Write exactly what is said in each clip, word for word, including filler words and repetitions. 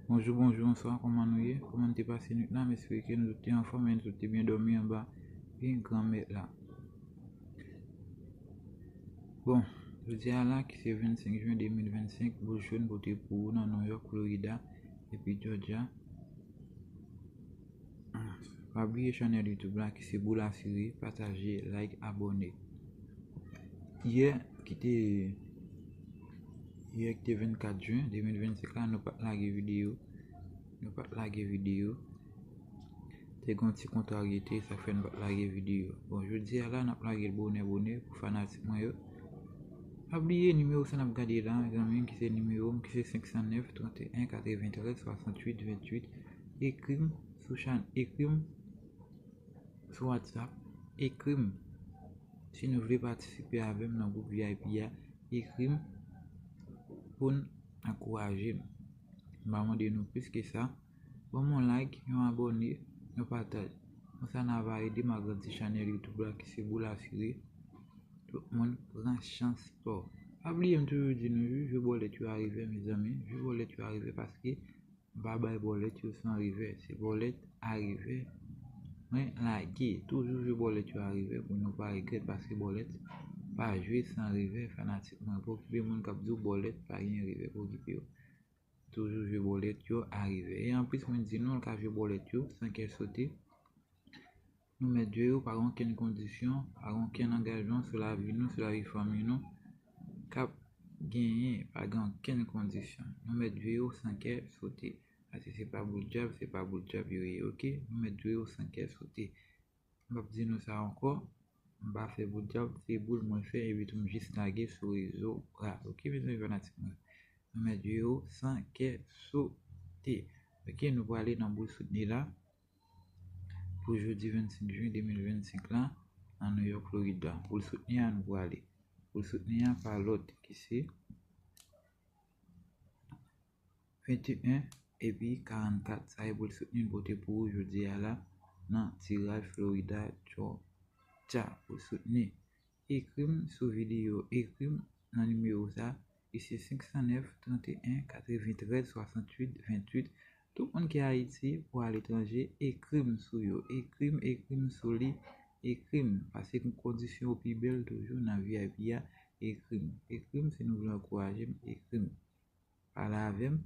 Bonjou, bonjou, bonswa, kòman nou ye? Kòman nou te pase nwit la? M espere ke nou tout te anfòm e nou tout te byen dòmi anba pye Granmèt la. Bon, jodi a la, ki se vennsenk jen de mil vennsenk, boul cho n pote pou ou nan New York, Florida, epi Georgia. Pa bliye chanèl YouTube la ki se Boul Asire, pataje, like, abòne. Yè ki te yè ki te vennkat jen de mil vennsenk la, nou pa t lage videyo. Nou pa t lage videyo. Te gen yon ti kontraryete, sa fè n pa t lage videyo. Bon, jodi a la, n ap lage l bonè bonè pou fanatik mwen yo. Pa bliye nimewo sa n ap gade la, mezanmi, ki se nimewo m, ki se senk san nèf, trant e en, katreventrèz, swasanntuit, venntuit. Ekri m sou chan, ekri m sou WhatsApp, ekri m. Si nou vle patisipe avè m nan gwoup V I P a, ekri m pou n ankouraje m. M pa mande nou plis ke sa. Ban m yon like, yon abòne, yon pataj. Konsa n a va ede m agrandi chanèl YouTube la ki se Boul Asire. Tout moun pran chans pa w. Pa bliye m toujou di nou wi, jwe bòlèt yo a revè, mezanmi. Jwe bòlèt yo a revè paske m pa bay bòlèt yo san revè. Se bòlèt a revè mwen lage. Toujou jwe bòlèt yo a revè pou nou pa regrèt paske bòlèt pa jwe san revè, fanatik mwen. Pa okipe moun k ap di w bòlèt pa gen revè, pa okipe yo. Toujou jwe bòlèt yo a revè. E anplis, mwen di nou, l ka jwe bòlèt yo san kè sote. Nou mèt jwe yo pa gen okenn kondisyon, pa gen okenn angajman sou lavi nou, sou lavi fanmi nou k ap genyen, pa gen okenn kondisyon. Nou mèt jwe yo san kè sote. Paske se pa boul djab, se pa boul djab yo ye, oke? Nou mèt jwe yo san kè sote. M p ap di nou sa ankò, m pa fè boul djab, se boul mwen fè, epi tou m jis lage sou rezo a, oke, mezanmi fanatik mwen? Nou mèt jwe yo san kè sote. Oke, nou prale nan boul soutni la. Pou jodi vennsenk jen de mil vennsenk la, nan New York, Florida. Pou l soutni a, nou prale. Pou l soutni a, pa lòt ki se venteyen epi karannkat. Sa e pou l soutni n pote pou ou jodi a la nan tiraj Florida, Georgia. Pou l soutni. Ekri m sou videyo, ekri m nan nimewo sa, ki se senk san nèf, trant e en, katreventrèz, swasanntuit, venntuit. Tout moun ki Ayiti pou aletranje, ekri m sou yo. Ekri m, ekri m sou li, ekri m. Paske kondisyon yo pi bèl toujou nan V I P a, ekri m. Ekri m si nou vle ankouraje m, ekri m. Pale avè m.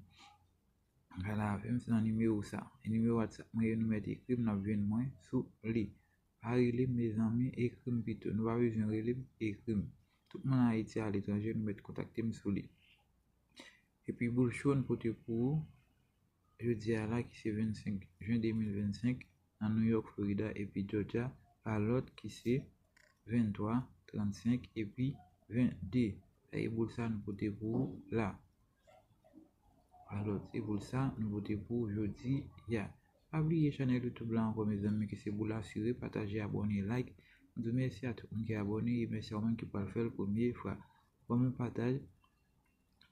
Pale avè m, se nan nimewo sa. E nimewo WhatsApp mwen yo, nou mèt ekri m, n ap jwenn mwen sou li. Pa rele m, mezanmi, ekri m pito. Nou pa bezwen rele m, ekri m. Tout moun Ayiti aletranje, nou mèt kontakte m sou li. Epi boul cho n pote pou ou, jodi a la, ki se vennsenk jen de mil vennsenk, nan New York, Florida, epi Georgia, pa lòt ki se venntwa, trannsenk, epi vennde. Sa e boul sa nou pote pou ou la. Alò, se boul sa nou pote pou jodi a. Pa bliye chanèl YouTube la ankò, mezanmi, ki se Boul Asire, pataje, abòne, like. M di mèsi a tout moun ki abòne e mèsi a ou menm ki pral fè l premye fwa. Ban m yon pataj.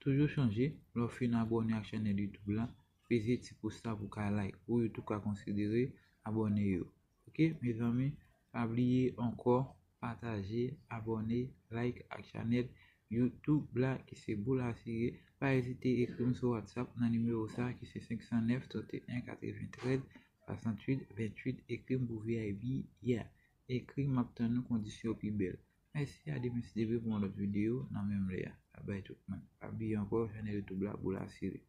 Toujou chonje, lè w fin abòne ak chanèl YouTube la, peze ti pous la pou w ka like, pou YouTube ka konsidere abòne yo. Oke, mezanmi, pa bliye ankò, pataje, abòne, like ak chanèl YouTube la ki se Boul Asire. Pa ezite ekri m sou WhatsApp nan nimewo sa ki se senk san nèf, trant e en, katreventrèz, swasanntuit, venntuit. Ekri m pou V I P, yeah. Ekri m, m ap tann nou, kondisyon pi bèl. Mèsi, a demen si Dye vle pou yon lòt videyo nan menm lè a. Babay tout moun. Pa bliye ankò, chanèl YouTube la, Boul Asire.